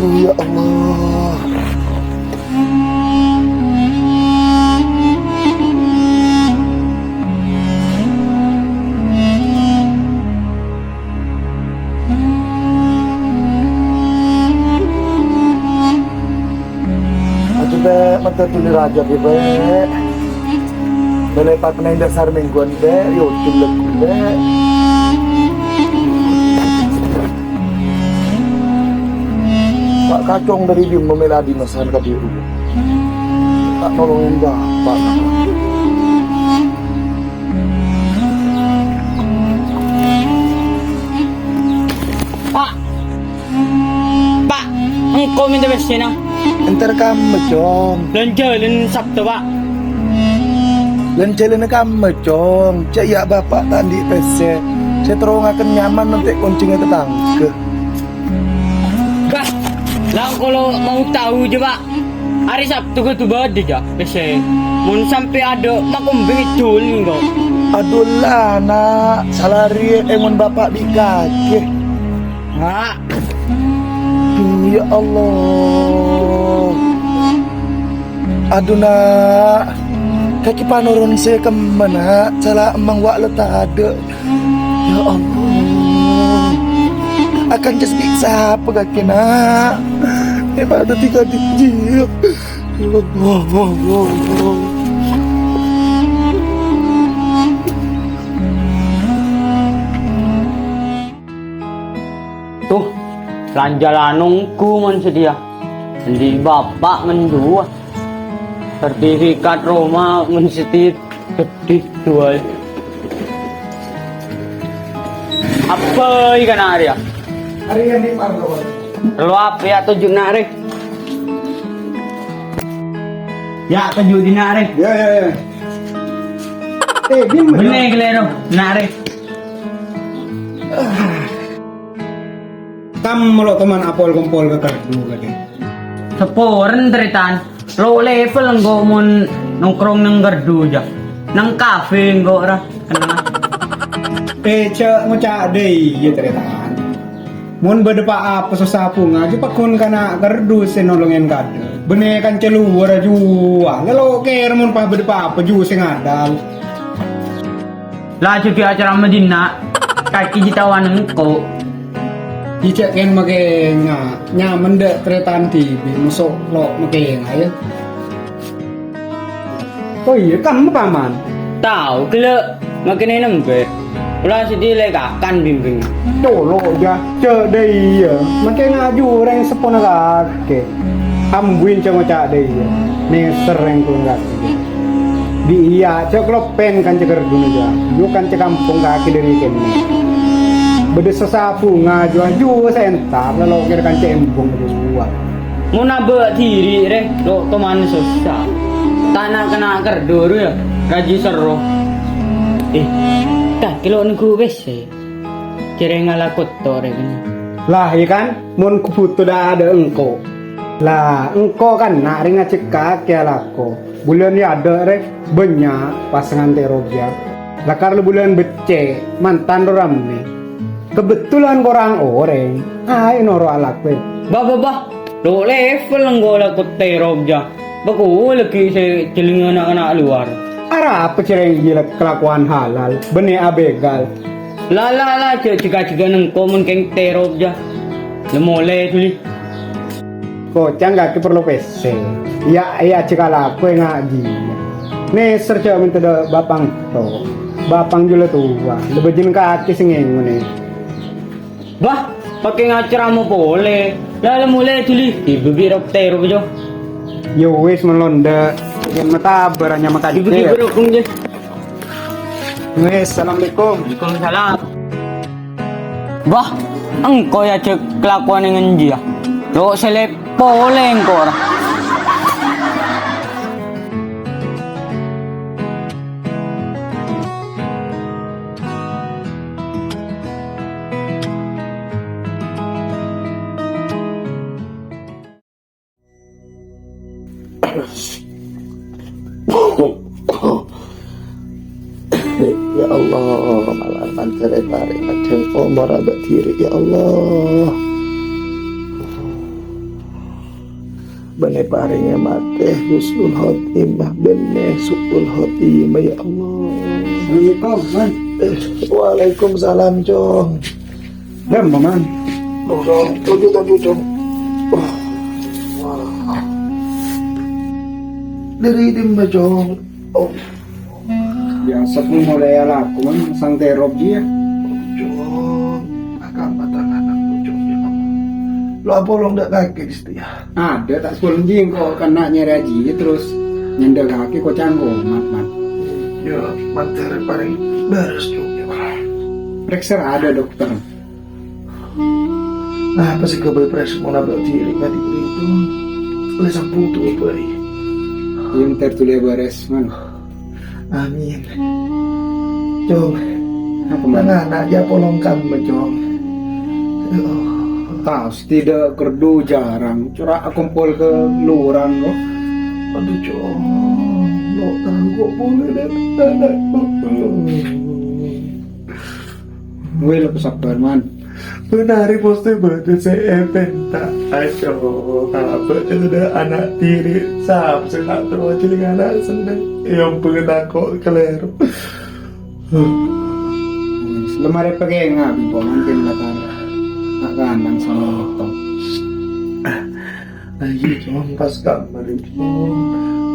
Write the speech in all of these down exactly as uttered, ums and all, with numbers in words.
Ya Allah. Aduh, Bè', mantep dulu raja, Bè', Bè'. Bâlâ pakna è dhâsar mèngguwân, Bè', yo, jelek, Bè'. Pa' kacong dâri bimma mèla dinosan ka biru. Ta' nolongin bapa'. Pa'! Pa'! Engko' mènta pèssèna. Entar kamma, Cong. Lan jhâlân Sabtu, Pa'. Lan jhâlânna kamma, Cong. Jhâ' iyâ bapa' ta' andi' pèssè. Sè terro ngakan nyaman nante' koncèngnga tatangghâ. Bah, la engko' lo' mau tao jhâ', Pa'. Arè Sabtu kodhu bâdâ, jhâ', pèssè. Mon sampè' adâ', makombhing èdhuli engko'. Adhu la, Na', salarè èngon bapa' bi' kakè. Nga'. Duh, ya Allah. Adhu, Na'. Kakè panoron sè kemma, Na'? Sala emmang wa' la tadâ'. Ya Allah. Akanca bi' sapa kakè, Na'? È padâ dhika dhijjhâ. Tuh, lan-jhâlân ongghu mon satèya. Andi' bapa' mandhuwâ. Sertifikat roma mon satèya. Gheddhi duwâi. Apa i kana' rèya? Arèya andi' parlo. Lo apa ya toju' na' rè? Ya toju' di na' rè. Ya, ya, ya. Eh, bin, benne kalèro na' rè. Tam lo toman apol-kompol ka Gardhu kadhi. Saporana, tarètan. Lo' level engko' mon nongkrong neng Gardhu, jhâ'. Neng kafe engko' ra kennengnga. Eh, jhâ' ngoca' dâiyâ, tarètan. Mon bâdâ pa-apa sossa bhunga, jhâ' pagghun kana' Gardhu sè nolongèn kadâ'. Bânnè kanca lowar jhuwa. Lalo kèra mon pas bâdâ pa-apa jhuwa sè ngadâl. La jhâ' ghi' acara Madinah, kakè jhâ' tao anèngko'. Jhâ' kèng makènga, nyaman dâ' tarètan dhibi', moso lo' makènga, ya. Oh iyâ, kamma, Paman? Tao ghellâ', makènè nembè. Pola sè dilè kakan bimbing. Colo', jhâ', jhâ' dâiyâ, makènga jhurèng seppona kakè. Ambuin jhâ' ngoca' dâiyâ, nèser rèng-, rèng kakè. Bi' iyâ, jhâ' kalopèn kanca Gardhuna jhâ', yu kanca kampong kakè dâri kènè'. Bâdâ sossa bhunga jhuwa, jhuwa sè entar, lalo kèra kanca embung jhuwa. Mon abâ' dhiri, rè, lo' toman sossa. Ta' na'-kana' Gardhu, ru, ya, rajhi serro. Eh, ta' kèlo' nèngghu pèssè. Jhârèng ala kotor, rè, kènè'. Lah, iyâ kan, mon ku bhuto dâ', dâ' engko'. Lah, engko' kan na' rè ngajhâk kakè alako. Bulân è adâ' rè, bânnya' pasangan tèro jhâ'. Lakar la bulân beccè', mantan ro rammè. Kebetulan korang orèng, ayo noro' alako. Bah, bah, bah, lo' level engko' alako tèro jhâ'. Bâko laghi sè jhâlângnga na'-kana' lowar. Arapa jhârèng iyâ la-, kalakowan halal, bânnè abegal. La, la, la, jhâ', jhâ' ka-, jhâ' ka nèngko' mon kèng tèro jhâ'. La molè dhuli. Koca'na kakè parlo pèssè. Iyâ, iyâ, jhâ' kalako è ngajhi. Nèser jhâ' mènta dâ' bapa'na to. Bapa'na jhu la towa. La bâjâna kakè sè ngèngonè. Bah, pakè ngacerama polè. La, la molè dhuli. Ibu bi' rok tèro, Jo. Ya wis, mon lo' endâ'. Yèn matabâr anyama kadhi. Ibu bi' rok, Jo. Wis, assalamualaikum. Waalaikumsalam. Wah, engko' ya, Cek, kelakuan yang ngenji ya. Lo' selep polè engko' ra. Ya Allah, malar panjhâr èparèng panjhâng omor abâ' dhiri, ya Allah. Bânnè parèngè matè husnul khotimah, bânnè su'ul khotimah, ya Allah. Assalamualaikum, Man. Eh, waalaikumsalam, Cong. Dâmma, Man? Oh, Cong. Toju', toju', Cong. Oh. Wah. Dâri dimma, Cong? Oh. Biyasa pon molaè alako, Man, santè rob jiyâ. Cong, akamma tangan aku, Cong, ya Allah. Lo apolong dâ' kakè, Gusti, ya? Adâ, ta' sapolong jiyâ engko' kanna' nyarè jiyâ terros nyandhâ kakè koca'na komat, Man. Ya, mandhâr parèng bârâs, Cong, ya Allah. Parèksa adâ, dokter. Apa sè ghâbây près mon abâ' dhibi' kadhibi' itu? Ollè sampon tuwâ bhâi. Iyâ, mandhâr dhuli bârâs, Man. Amin. Cong. Apa, Man? Nang ana' jhâ' polong kamma, Cong. Pastè dâ' kerdu jhârâng, cora' akompol ka lorang, kok. Adhu, Cong. Lo' tangko' polè dâ' ana'. Wèh, lo' sabbhâr, Man. Bân arè mostè bâdâ sè èpènta. Aco, abâ' itu dâ' ana' dhibi'. Sapa sè ta' terro jhâlâng ana' senneng? Èombhâng tako' kalèro. Wis, la marè paghengnga' bi' poman kèng lakar. Ta' kanang sama moto. Ayo, Cong, pas kamma rè, Cong.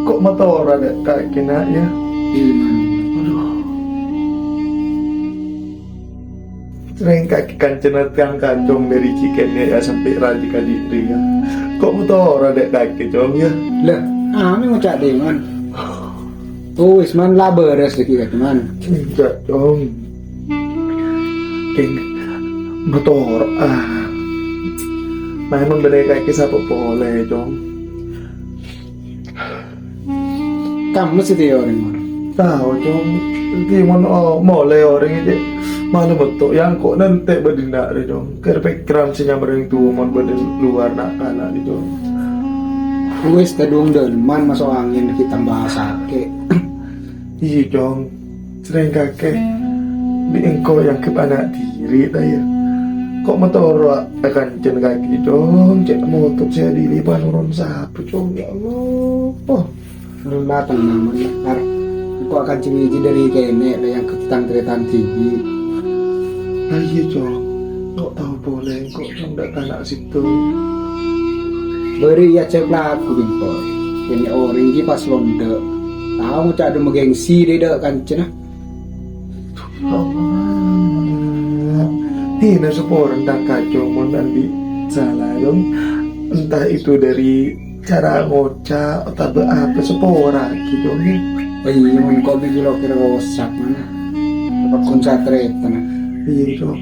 Kok matora dâ' kakè, Na', ya? Iyâ, Man. Adhu. Sarèng kakè kancana tang kacong dâri cè' kènè' ya, sampè' rajâ kadhibi' rèya. Kok matora dâ' kakè, Cong, ya? Lah, anu ngoca' dâ', Man. Tuh, wis, Man, la bârâs lagi, Man. Enjâ', Cong. Kèng, mator, ah. Maèn bânnè kakè sapa polè, Cong? Kamma sè tèya orèng, Man? Tao, Cong. Ènggi mon, oh, molè orèng cè' malem metto, ya engko' nantè' bâdâ dinna' rè, Cong. Kèr-pèkkèran sè nyamana orèng towa mon bâdâ lowar na'-kana' rè, Cong. Wis, tadhung dâlemman maso' angèn ghi' tamba sakè'. Iyâ, Cong. Sarèng kakè, bi' engko' èangghep ana' dhibi' ta' iyâ? Kok matora kancana kakè, Cong? Cè' moto sè dhibi' panoron sapa, Cong? Ya Allah. Ella, tenang, Man, Lekar. Engko' akan jemiji dâri kènè' la èangghep tang tarètan dhibi'. Ayo, Cong. Kok tao polè engko', Cong, dâ' kana' sèttong. Bâri' èajhâk lagu, Bingkoy. Kènè' orèng ghi' pas londhâ. Tao ngoca' dâmma gengsi dâ' dâ' kancana. Allah. Dina saporana tang kacong mon andi' sala, Cong. Entah itu dâri cara ngoca' otabâ apa, sapora'aghi, Cong, ya. Oh iyâ, mon engko' mè' ghi' lo' kèra rosak, Man. Apa kun satarètan. Iyâ, Cong.